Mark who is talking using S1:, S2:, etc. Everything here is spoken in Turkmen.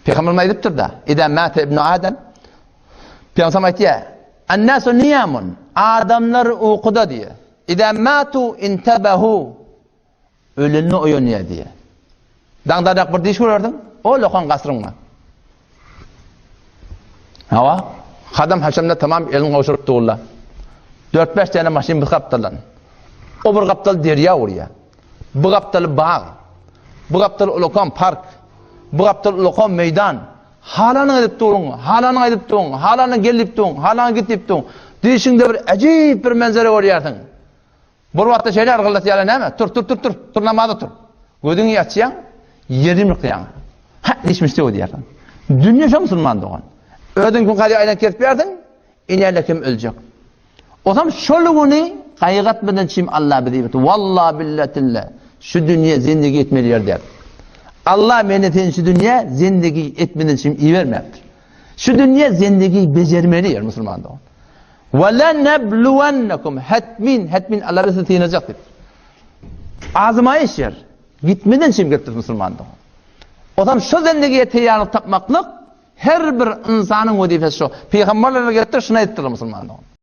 S1: Pygamberimiz aýdypdyr-da, Idâ mâte ibnu Adem, Pygamberimiz aýtýar, An-nasu niyamun, adamlar ukuda diýýär. Idâ mâtu intebehu, ölende oýanýar diýýär. Daňdadak bir diş görerdiň, o lokan gasryň bar. Hawa, hadam haşamda tamam elini gowşuryp durlar. Dört-bäş däne maşyn bir gapdaldan. O bir gapdal derýa urýar. Bu gapdaly bag. Bu gapdal ulakan park. Bu gapdal ulakan meýdan. Halanyňy edip duruň, halanyňy aýdyp duruň, halanyňy gel diýip duruň, halanyňy git diýip duruň. Düýşüňde bir äjip bir menzere görýärsiň. Bir wagtda şeýle argyldatýarlar näme? Tur, tur, tur, tur, tur namaza tur. Gözüňi açýaň, ýeri ýykýaň. Hä, diýişmişdi diýýärsiň. Dünýe şo musulman dogan. Özüň kim kazy aýlanyp gezip ýörsiň, Inäle kim öljek. Osam şol güni gaýgy etmeden çim Allah bizi iberdi. Walla billa tilla. Şu dünýe zindigi etmeli ýer däl. Allah meni seni şu dünýä zindigi etmeden çim ibermäpdir. Şu dünýe zindigi bejermeli ýer musulman dogan. Ve lenebluwennekum hetmin hetmin Allah bizi synajak diýip. Azmaýyş ýer. Gitmeden çim gelipdir musulman dogan. Osam şu zindigiye teýýarlyk tapmaklyk Her bir ynsanyň wezipesi şo. Pygamberler gelipdir, şuny aýdypdyrlar musulmanlara.